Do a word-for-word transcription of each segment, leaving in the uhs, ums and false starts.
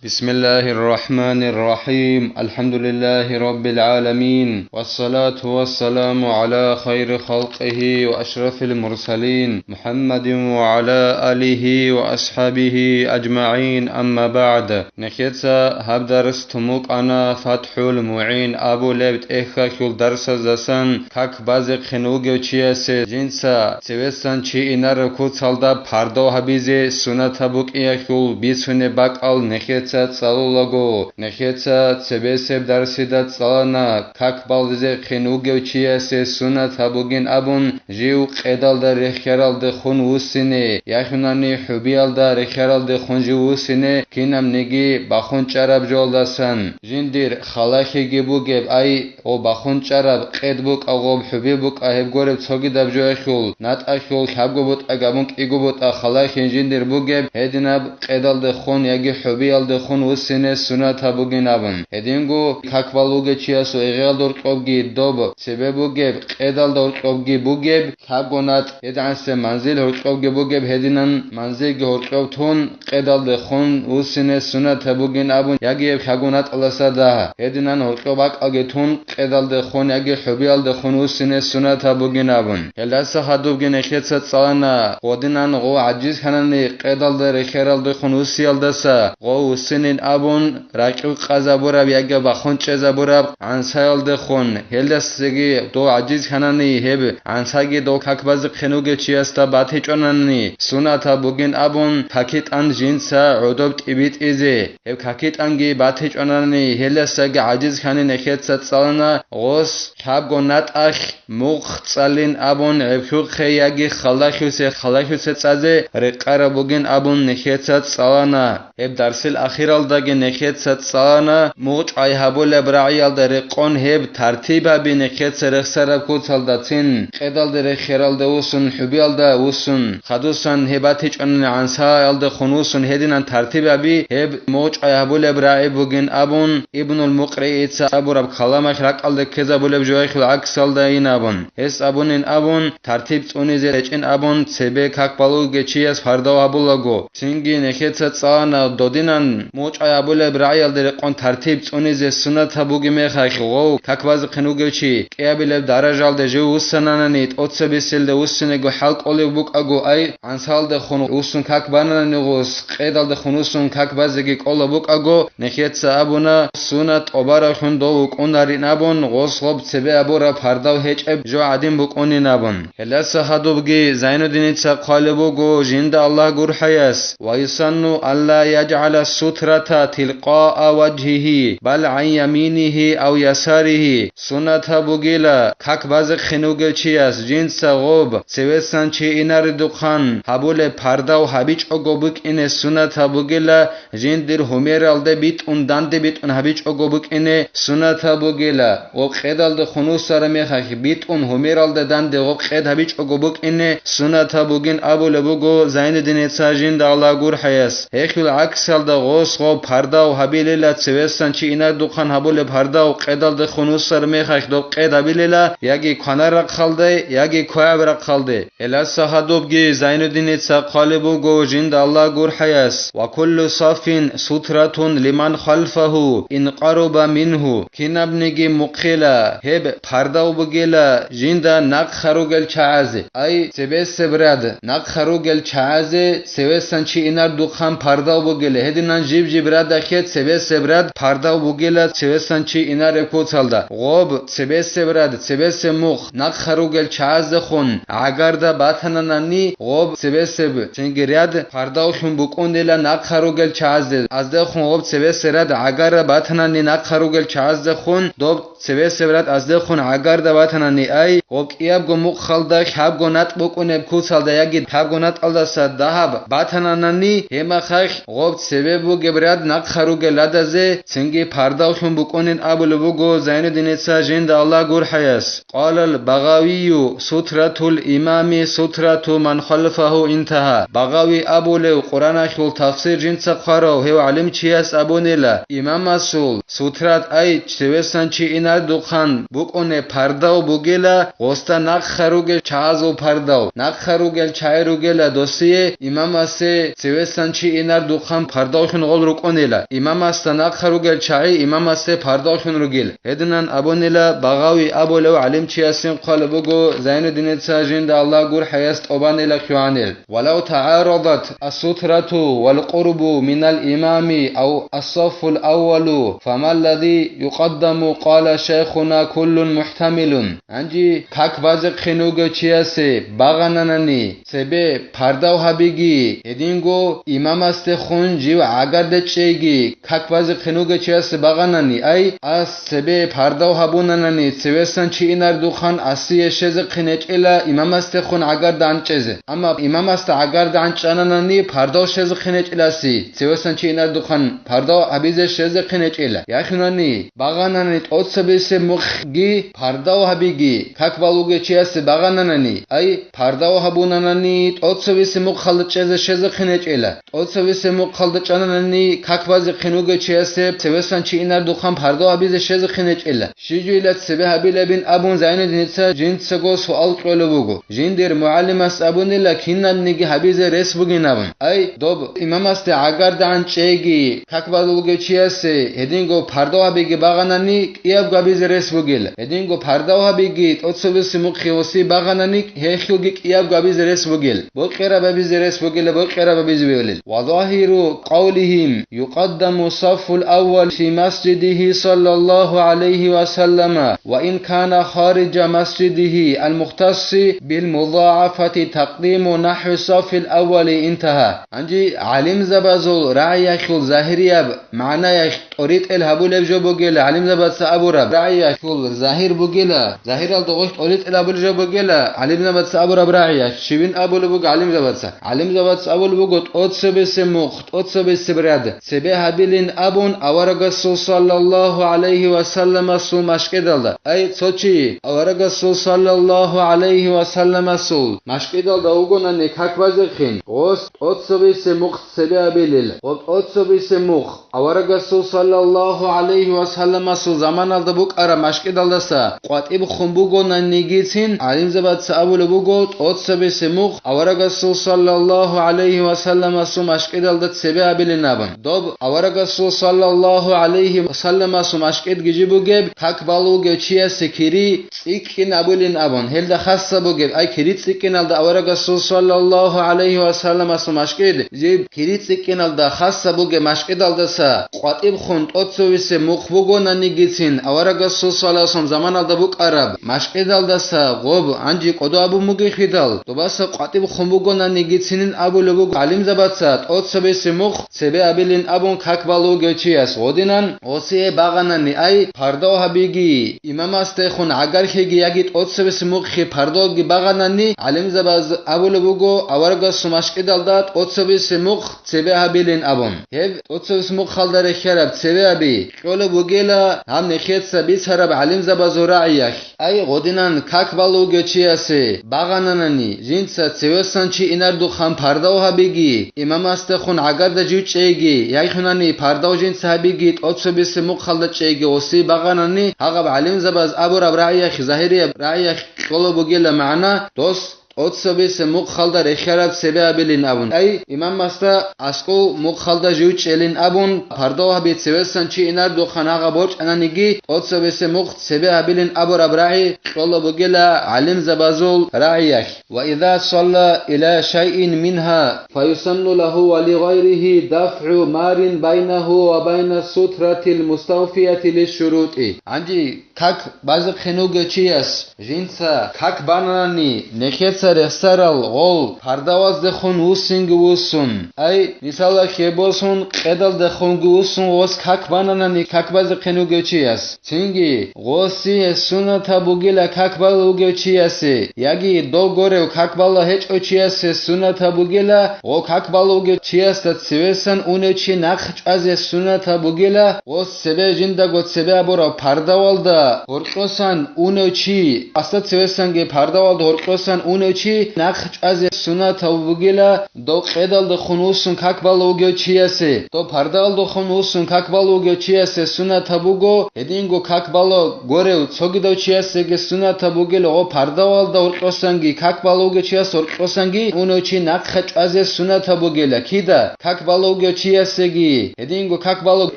بسم الله الرحمن الرحيم. الحمد لله رب العالمين. والصلاة والسلام على خير خلقه وأشرف المرسلين محمد وعلى آله وأصحابه أجمعين. أما بعد. Нехеца гьаб дарс тумукъана ФатхӀул МугӀин абулеб тӀехьалъул дарсаздасан. Как базехъин вугев чиясе жинца цевесан чи инареб куцалда пардав гьабизе сунат гьабукӀиялъул бицунеб бакӀал нехеца цӀалулаго, нехеца цебесеб дарсида цӀалана, как базехъин вугев чиясе сунат гьабугин абун, жив къедалда рехьаралдехун вуссине, яхунани хӀубиялда рехьаралдехун жив вуссине, кинабниги бахун чӀараб жоялдасан. Жиндир халахиги бугеб, ай, о бахун чӀараб къед букӀа, гъоб хӀуби букӀа, гьеб гореб цогидаб жояхъул, натӀахъул, хабго бутӀа габун кӀиго бутӀа халахин жиндир бугеб, гьединаб къедалдехун яги хӀубиялдехун вуссине сунат гьабугин абун. Гьединго как балуге чиясул игъел доркьобги доб цебе бугеб, къедалда доркьобги бугеб, лъабго натӀ, гьедигӀансе манзил гьоркьобги бугеб, гьединан манзилги гьоркьоб тун, къедалдехун вуссине сунат гьабугин абун, яги гьеб лъабго натӀалдаса дагьа, гьединан гьоркьоб бакӀалги тун, къедалдехун яги хӀубиялдехун вуссине сунат гьабугин абун. Гьелдаса хадубги нехеца цӀалана, гъодинан гъов гӀажиз ханани къедалда рехералдехун вуссиялдаса, гъов вуссинин абун, ракьукъазабураб яги бахун чӀезабураб гӀансаялдехун, гьелдасаги дов гӀажиз ханани, гьеб гӀансаги дов как базехъин вугев чиясда батичӀонани, сунат гьабугин абун, какитӀан жинца гӀодоб тӀибитӀизе. Гьеб какитӀанги батичӀонани, гьелдасаги гӀажиз ханин нехеца цӀалана, гъос лъабго натӀахь мухъ цӀалин абун, гӀебхьухъе яги халахьусе, халахьусе цӀазе рекъараб бугин абун нехеца цӀалана. Гьеб дарсил ахиралдаги нехеца цӀалана, мугъчӀвай гьабулеб рагӀиялда рекъон гьеб тартибаби нехеца рехсараб куцалдацин, къедалде рехералде вуссун, хӀубиялда вуссун, хадусан гьеб батичӀонани гӀансаялдехун вуссун гьединан тартибаби гьеб мугъчӀвай гьабулеб рагӀи бугин абун, Ибнул Мукъриица абураб каламалъ ракӀалде ккезабулеб жояхъул гӀаксалдайин абун. Гьес абунин абун, тартиб цӀунизе речӀин абун, цебе как балуге чияс пардав гьабулаго, цинги нехеца цӀалана додинан мугъчӀвай гьабулеб рагӀиялде рекъон тартиб цӀунизе сунат гьабуги мехалъ гъов как базехъин вугев чи кӀиабилеб даражалде жив вуссананани, тӀоцебесилде вуссинего хӀал кӀолеб букӀаго, ай, гӀансалдехун вуссун как бананани гъос, къедалдехун вуссун как базеги кӀолеб букӀаго, нехеца абуна, сунат тӀубаралъун дов вукӀунарин абун, гъос гъоб цебе абураб пардав гьечӀеб жо гӀадин букӀунин абун. Гьелдаса хадубги Зайнуддиница хъвалеб буго жинда Аллагь гурхӀаяс: «Ва юсанну алла яджгӀала сутрата тилкъаа важгьигьи, бал гӀан яминигьи ав ясаригьи». Сунат гьабугила, как базехъин вугев чияс жинца гъоб цевесан чи инаредухъан гьабулеб пардав гьабичӀого букӀине сунат гьабугила, жиндир гьумералде битӀун, данде битӀун гьабичӀого букӀине сунат гьабугила, гъоб къедалдехун вуссараб мехалъ битӀун гьумералда данде гъоб къед гьабичӀого букӀине сунат гьабугин абулеб буго Зайнуддиница жинда Аллагь гурхӀаяс. Гьелъул гӀаксалда гъос гъоб пардав гьабилила, цевесан чи инаредухъан гьабулеб пардав къедалдехун вуссараб мехалъ доб къед гьабилила, яги кванар рахъалде, яги квегӀаб рахъалде. Гьелдаса хадубги Зайнуддиница хъвалеб буго жинда Аллагь гурхӀаяс: «Ва куллу саффин сутратун лиман халфагьу ин къаруба мингьу». Кинабниги мухъила гьеб пардав бугила жинда нахъа ругел чагӀазе, ай, цебесеб рад нахъа ругел чагӀазе, цевесан чи инаредухъан пардав бугила, гьединан жиб-жиб радахъе цебесеб рад пардав бугила цевесан чи инареб куцалда. Гъоб цебесеб рад, цебесеб мухъ нахъа ругел чагӀаздехун гӀагарда батананани, гъоб цебесеб цинги ряд пардавлъун букӀунила нахъа ругел чагӀазде, аздехун гъоб цебесеб рад гӀагарда батанани нахъа ругел чагӀаздехун, доб цебесеб рад аздехун гӀагарда батанани, ай, гъоб кӀиябго мухъалда лъабго натӀ букӀунеб куцалда яги лъабго натӀалдаса дагьаб батананани, гьеб мехалъ гъоб цебе бугеб рад нахъа ругел радазе цинги пардавлъун букӀунин абулеб буго Зайнуддиница жинда Аллагь гурхӀаяс. Къалал Багъавию: «Сутратул имами сутрату ман халфагьу интагьа». Багъави абулев, Къураналъул тафсир жинца хъварав гьев гӀалимчияс абунила: имамасул сутрат, ай, цевесан чи инаредухъан букӀунеб пардав бугила, гъосда нахъа ругел чагӀазул пардав. Нахъа ругел чагӀи ругела досие, имамасе цевесан чи инаредухъан пардавлъун рукӀунила, имамасда нахъа ругел чагӀи имамасде пардавлъун ругел. Гьединан абунила Багъави абулев гӀалимчиясин хъвалеб буго, Зайнуддиница жинда Аллагь гурхӀаяс тӀубанила хъванил. ولو تعارضت السترة والقرب من الإمام أو الصف الأول فما الذي يقدم؟ قال شيخنا: كل محتمل. Гьанже как базехъин вугев чиясе багъананани, цебе пардав гьабиги, гьединго имамасдехун жив гӀагарда чӀейги, как базехъин вугев чиясе багъанани, ай, ас цебе пардав гьабунанани, цевесан чи инардухъан асие щезехъин гьечӀила имамасдехун гӀагарда гӀанчӀезе. Амма имамасда гӀагарда гӀанчӀананани, пардав щезехъин гьечӀила аси, цевесан чи инардухъан пардав гьабизе щезехъин гьечӀила. Яхинани, багъанани тӀоцебесеб мухъги пардав гьабиги, как балуге чиясе багъананани, ай, пардав гьабунанани, тӀоцебесеб мухъалда чӀезе щезехъин гьечӀила. ТӀоцебесеб мухъалда чӀананани, как базехъин вугев чиясе цевесан чи инардухъан пардав гьабизе щезехъин гьечӀила. Щиб жойила цебе гьабилебин абун Зайнуддиница жинцаго суал кьолеб буго. Жиндир мугӀалимас абунила кинабниги гьабизе рес бугин абун. Ай, доб имамасде гӀагардагӀан чӀейги, как балуге чиясе гьединго пардав гьабиги багъанани, кӀиябго гьабизе рес бугила. Гьединго пардав гьабиги, тӀоцебесеб мухъги гьесие багъанани, гьелъулги кӀиябго гьабизе рес бугел. Бокьараб гьабизе рес бугела, бокьараб гьабизе бегьулел. وظاهر قولهم: يقدم الصف الأول في مسجده صلى الله عليه وسلم، وإن كان خارج مسجده المختص بالمضاعفة تقديم نحو الصف الأول. انتهى. Гьанже гӀалимзабазул рагӀиялъул загьирияб магӀнаялъ тӀоритӀел гьабулеб жо бугела, гӀалимзабаца абураб рагӀиялъул загьир бугела, загьиралда гъорлъ тӀоритӀел гьабулеб жо бугела, гӀалимзабаца абураб рагӀиялъ. Щибин абулеб буго гӀалимзабаца? ГӀалимзабаца абулеб буго тӀоцебесеб мухъ, тӀоцебесеб ряд цебе гьабилин абун аварагасул саллаллагьу гӀалайгьи ва салламасул машкӀидалда. Ай, цо чи аварагасул саллаллагьу гӀалайгьи ва салламасул машкӀидалда вугонани как базехъин, гъос тӀоцебесеб мухъ цебе гьабилел. Гъоб тӀоцебесеб мухъ аварагасул саллаллагьу гӀалайгьи ва салламасул заманалда букӀараб машкӀидалдаса къватӀиб хун бугонанигицин, гӀалимзабаца абулеб буго, тӀоцебесеб мухъ аварагасул саллаллагьу гӀалайгьи ва салламасул машкӀидалда цебе гьабилин абун. Доб аварагасул саллаллагьу гӀалайгьи ва салламасул машкӀидги жиб бугеб, как балугев чиясе кири цӀикӀкӀин абулин абун, гьелда хасса бугеб, ай, кири цӀикӀкӀиналда аварагасул саллаллагьу гӀалайгьи ва салламасул машкӀид, жиб кири цӀикӀкӀиналда хасса бугеб машкӀидалдаса къватӀиб хун тӀоцевесеб мухъ бугонанигицин, аварагасул саллаллагьу гӀалайгьи ва саллам заманалда букӀараб машкӀидалдаса гъоб гьанже кӀодо абун бугехъидал, добаса къватӀиб хун бугонанигицинин абулеб буго гӀалимзабаца тӀоцевесеб мухъ цебе абилин абун как балугев чияс гъодинан, гъосие багъанани, ай, пардав гьабиги, имамасдехун гӀагархьеги яги тӀоцебесеб мухъги пардавги багъанани, гӀалимзабаз абулеб буго, аварагасул машкӀидалда тӀоцебесеб мухъ цебе гьабилин абун. Гьеб тӀоцебесеб мухъалда рехьараб цебе гьаби кьолеб бугела гьаб нехеца бицараб гӀалимзабазул рагӀиялъ. Ай, гъодинан как балугев чиясе багъананани, жинца цевесан чи инардухъан пардав гьабиги, имамасдехун гӀагарда жив чӀейги, яйхунани пардав жинца гьабиги, тӀоцебесеб мухъалда чӀейги гъосие багъанани, гьагъаб гӀалимзабаз абураб рагӀиялъ, загьирияб рагӀиялъ кьолеб бугела магӀна, дос тӀоцебесеб мухъалда рехьараб цебе гьабилин абун. Ай, имамасда аскӀов мухъалда жив чӀелин абун, пардав гьаби цевесан чи инардухъан гьагъа борчӀананиги, тӀоцебесеб мухъ цебе гьабилин абураб рагӀи кьолеб бугела гӀалимзабазул рагӀиялъ. وإذا صلى إلى شيء منها فيسن له ولغيره دفع مار بينه وبين السترة المستوفية للشروط. Гьанже как базехъин вугев чияс жинца как бананани, нехеца рехсарал гъол пардаваздехун вуссинги вуссун, ай, мисалалъе босун, къедалдехунги вуссун гъос как бананани как базехъин вугев чияс. Цинги гъосие суннатаб бугела как балугев чиясе, яги дов горев как бала гьечӀев чиясе суннатаб бугела, гъо как балугев чиясда цевесан унев чи нахъ чӀвазе суннатаб бугела, гъос цебе жиндаго цебе абурав пардавалда гьоркьосан унев чи, асда цевесанги пардавалда гьоркьосан унев чи нахъ чӀвазе сунатав бугила, дов къедалдехун вуссун как балев вугев чиясе, дов пардалдехун вуссун как балев вугев чиясе сунатаб буго, гьединго как балев горев цогидав чиясеги сунатаб бугила, гъо пардавалда гьоркьосанги как балев вугев чияс гьоркьосанги унев чи нахъа чӀвазе сунатаб бугила. Кида? Как балев вугев чиясеги, гьединго как балев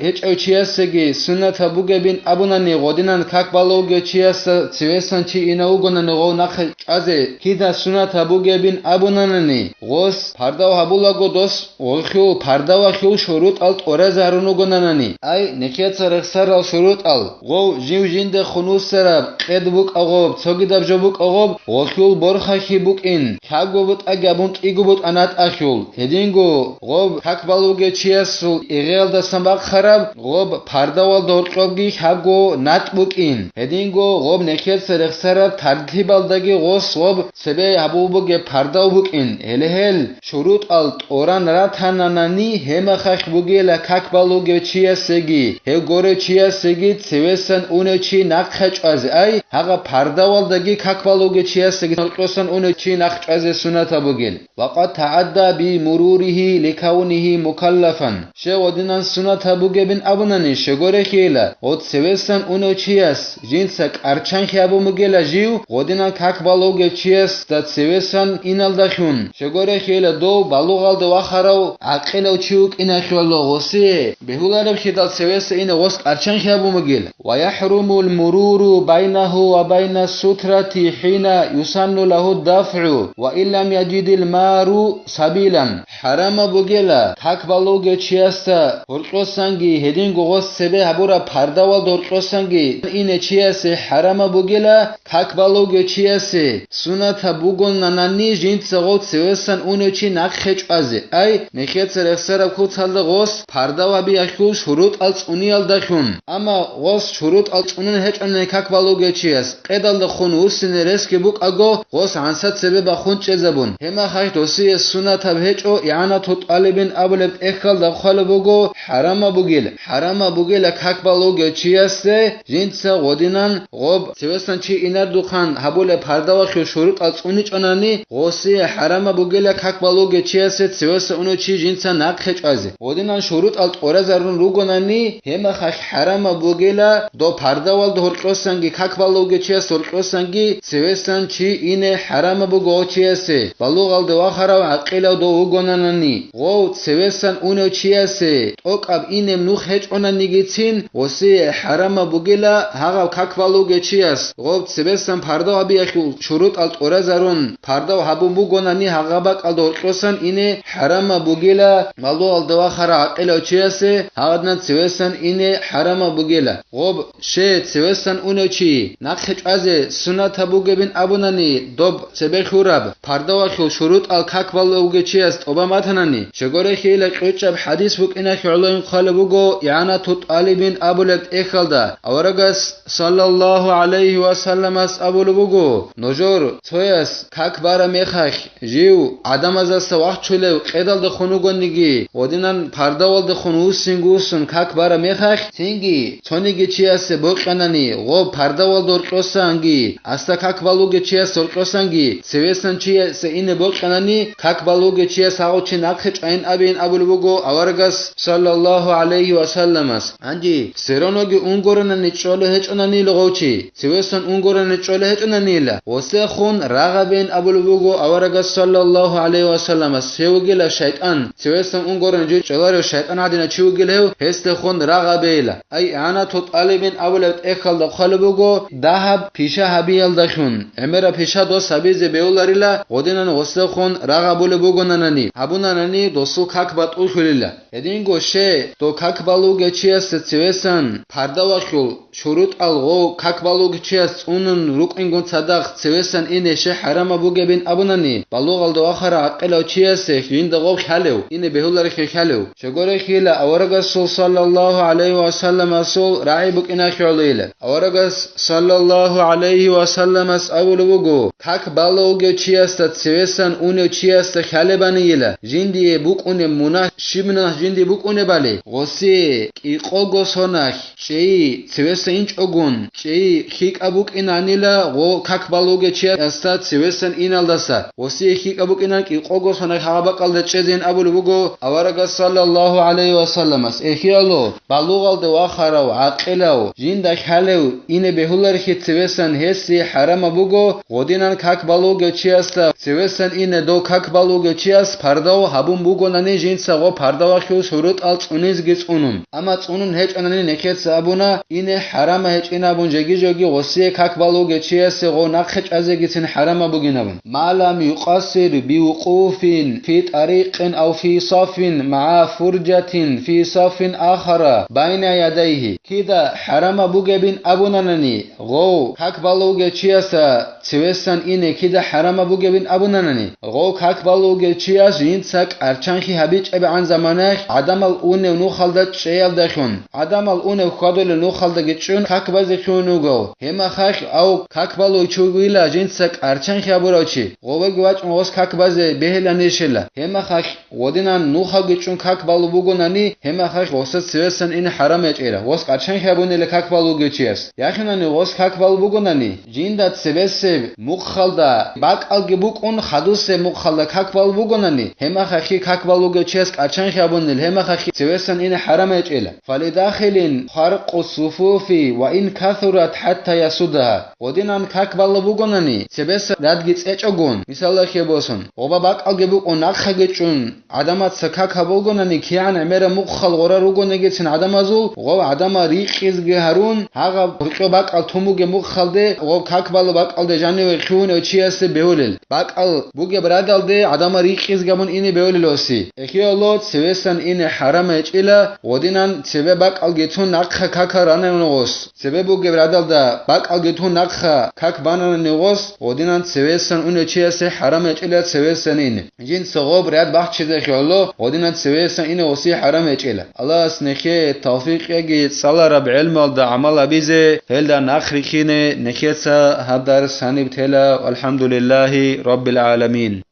гьечӀев чиясеги сунатаб бугебин абунани, гъодинан как балев вугев чиясда цевесан чи инев вугонани гъов нахъа чӀвазе кида сунатаб бугебин абунанани, гъос пардав гьабулаго дос гъолъул пардавалъул шурутӀал тӀоразарун ругонанани, ай, нехеца рехсарал шурутӀал, гъов жив жиндехун вуссараб къед букӀа гъоб, цогидаб жо букӀа гъоб, гъолъул борхахьи букӀин, лъабго бутӀаги абун кӀиго бутӀа натӀахьул, гьединго гъоб как балев вугев чиясул игъиялдасан бахъараб гъоб пардавалда гьоркьобги лъабго натӀ букӀин, гьединго гъоб нехеца рехсараб тарлъибалдаги гъос гъоб цебе гьабул бугеб пардав букӀин, гьеле гьел шурутӀал тӀоран ратананани, гьемахахь бугела как балев вугев чиясеги, гьев горев чиясеги цевесан унев чи нахъа чӀвазе, ай, гьагъа пардавалдаги как балев вугев чиясеги гьоркьосан унев чи нахъ чӀвазе сунатаб бугел. Ва къад тагӀадда би мурурихи ликавнихи мукаллафан. Щай гъодинан сунатаб бугебин абунани, щегорехьейила, гъо цевесан унев чияс жинца кӀарчанхъи гьабун бугела жив, гъодинан как балев вугев чиясда цевесан иналдалъун, щегорехьейила дов балугъалде вахарав гӀакъилав чи вукӀиналъула гъосие бегьуларебхидал цевеса ине гъос кӀарчанхъи гьабун бугел. Ва яхӀрумул муруру байнаху ва байна сутрати хӀина юсанну лагьу дафгӀу ва ин лам яжидил мару сабилан. ХӀарамаб бугела как балев вугев чиясда гьоркьосанги, гьединго гъос цебе гьабураб пардавалда гьоркьосанги ине чиясе хӀарамаб бугела, как балев вугев чиясе сунатаб бугонанани жинца гъов цевесан унев чи нахъе чӀвазе, ай, нехеца рехсараб куцалда гъос пардав гьабиялъул шурутӀал цӀуниялдалъун. Амма гъос шурутӀал цӀунун гьечӀони как балев вугев чияс, къедалдехун вуссине ресги букӀаго, гъос гӀанса цебе бахун чӀезабун, гьемахалъ досие сунатаб гьечӀо, игӀанату тӀалибин абулеб тӀехьалда хъвалеб буго, хӀарамаб бугел, хӀарамаб бугела как балев вугев чиясде жинца гъодинан гъоб цевесан чи инардухъан гьабулеб пардавалъул шурутӀал цӀуничӀонани, гъосие хӀарамаб бугела как балев вугев чиясе цевеса унев чи жинца нахъе чӀвазе. Гъодинан шурутӀал тӀоразарун ругонани, гьемахалъ хӀарамаб бугела доб пардавалда гьоркьосанги как балев вугев чияс гьоркьосанги цевесан чи ине хӀарамаб буго гъов чиясе, балугъалде вахарав гӀакъилав дов вугонанани. Гъов цевесан унев чиясе тӀокӀаб инеб нух гьечӀонанигицин, гъосие хӀарамаб бугела гьагъав как балев вугев чияс гъов цевесан пардав гьабиялъул шурутӀал тӀоразарун пардав гьабун бугонани гьагъа бакӀалда гьоркьосан ине хӀарамаб бугела, балугъалде вахарав гӀакъилав чиясе гьагъадинан цевесан ине хӀарамаб бугела. Гъоб Щай цевесан унев чи нахъе чӀвазе сунатаб бугебин абунани, доб цебе хьураб пардавалъул шурутӀал как балев вугев чияс тӀоба батанани, щегорехьейила кьучӀаб хӀадис букӀиналъе гӀолоин хъвалеб буго, игӀанату тӀалибин абулеб тӀехьалда, аварагас, саллаллагьу гӀалайгьи ва салламас, абулеб буго: нужер цояс как бараб мехалъ, жив гӀадамаздаса вахчулев къедалдехун вугониги, гъодинан пардавалдехун вуссингуссун как бараб мехалъ, цинги цониги чиясе бокьанани, гъоб пардавалда гьоркьосанги, асда как балугев чияс гьоркьосанги, цевесан чиясе ине бокьанани, как балугев чияс гьагъав чи нахъе чӀвайин абейин абулеб буго аварагас, саллаллагьу гӀалайгьи ва салламас. Гьанже свероноги унгоранани чӀолей гьечӀонанила гъов чи, цевесан унгоранани чӀолей гьечӀонанила, гъосехун рагъабейин абулеб буго аварагас, саллаллагьу гӀалайгьи ва салламас, гьев вугила шайтӀан, цевесан унгоранани жив чӀоларев шайтӀан гӀадинав чи вугила гьев, гьесдехун рагъабейила. Ай, игӀанату тӀалибин абулеб тӀехьалда хъвалеб буго, дагьаб пиша гьабиялдалъун, гӀемераб пиша дос гьабизе бегьуларила, гъодинан гъосехун рагъабулеб бугонанани, гьабунанани досул как батӀуллъулила. Гьединго щай, дов как балугев чиясда цевесан пардавалъул шурутӀал гъов как балугев чияс цӀунун рукӀингун цадахъ цевесан ине щай хӀарамаб бугебин абунани, балугъалда вахарав гӀакъилав чиясе жинда гъов хьалев, ине бегьуларехье хьалев. Щегорехьейила аварагасул, саллаллагьу гӀалайгьи ва салламасул, рагӀи букӀиналъе гӀолейила. Аварагас, саллаллагьу гӀалайгьи ва салламас, абулеб буго, как балугев чиясда цевесан унев чиясда хьалебанийила, жиндие букӀунеб мунагь щибнахъ жиндие букӀунебали, гъосие кӀикъого соналъ чӀей цевеса инчӀогун, чӀей лъикӀаб букӀинанила гъо как балугев чиясда цеве цевесан иналдаса, гъосие хьикъаб букӀинан кӀикъого соналъ гьагъаб бакӀалда чӀезейин абулеб буго аварагас саллаллагьу гӀалайгьи вассаламас. Эхияло, балугъалде вахарав, гӀакъилав, жинда лъалев ине бегьуларехи цевесан гьесие хӀарамаб буго, гъодинан как балугев чиясда цевесан ине дов как балугев чияс пардав гьабун бугонани жинца гъо пардавахъе шурутӀал цӀунизеги цӀунун. Амма цӀунун гьечӀонани нехеца абуна, ине хӀарама гьечӀин абун жеги-жеги гъосие как балугев чиясе гъо нахъе чӀвазегицин хӀарамаб бугин абун. Ма лам юкъассир биукъуфин фи тӀарикъин ав фи сафин магӀа фуржатин фи сафин ахара байна ядайгьи. Кида хӀарамаб бугебин абунанани, гъов как балугев чияса цевесан ине кида хӀарамаб бугебин абунанани, гъов как балугев чияс жинца кӀарчанхъи гьабичӀебгӀан заманаялъ гӀадамал унев нухалда чӀеялдалъун, гӀадамал унев хьвадулел нухалдаги чӀун как базе лъугьун вуго. Гьеб мехалъ ав как балугев чи вугила жинца кӀарчанхъи гьабурав чи, гъовеги вачӀун гъос как базе бегьиланищила. Гьеб мехалъ гъодинан нухалги чӀун как балу бугонани, гьеб мехалъ гъосда цевесан ине хӀарам гьечӀила, гъос кӀарчанхъи гьабунила как балугев чияс. Яхинани гъос как балу бугонани, жинда цебесеб мухъалда бакӀалги букӀун, хадусеб мухъалда как балу бугонани, гьеб мехалъги как балугев чияс кӀарчанхъи гьабунила, гьеб мехалъги цевесан ине хӀарам гьечӀила. Фалидахилин харкъу суфуфи ва ин касурат хӀатта ясудагьа. Гъодинан как балу бугонани, цебеса радги цӀечӀогун, мисалалъе босун, гъоба бакӀалги букӀун, нахъаги чӀун, гӀадамаца как гьабулгонани, кигӀан гӀемераб мухъал гъора ругонигицин гӀадамазул, гъов гӀадамал рикъизги гьарун, гьагъаб гьоркьоб бакӀал тун бугеб мухъалде, гъов как балу бакӀалде жаниве лъугьунев чиясе бегьулел. БакӀал бугеб радалде гӀадамал рикъизги гьабун ине бегьулел оси. Эхияло цевесан ине хӀарам гьечӀила, гъодинан цебе бакӀалги тун нахъа какал ранавун гъос. Цебе бугеб радалда бакӀалги тун нахъа как бананани гъос, гъодинан цевесан унев чиясе хӀарам гьечӀила цевесан ине. Жинца гъоб ряд бахчизехъе гӀоло, гъодинан цевесан ине гъосие хӀарам гьечӀила. Аллагьас нехее тавфикъ яги цӀалараб гӀелмалда гӀамал гьабизе, гьелда нахъ рихьине. Нехеца гьаб дарс гьаниб тела. ВалхӀамдулиллагьи раббил гӀаламин.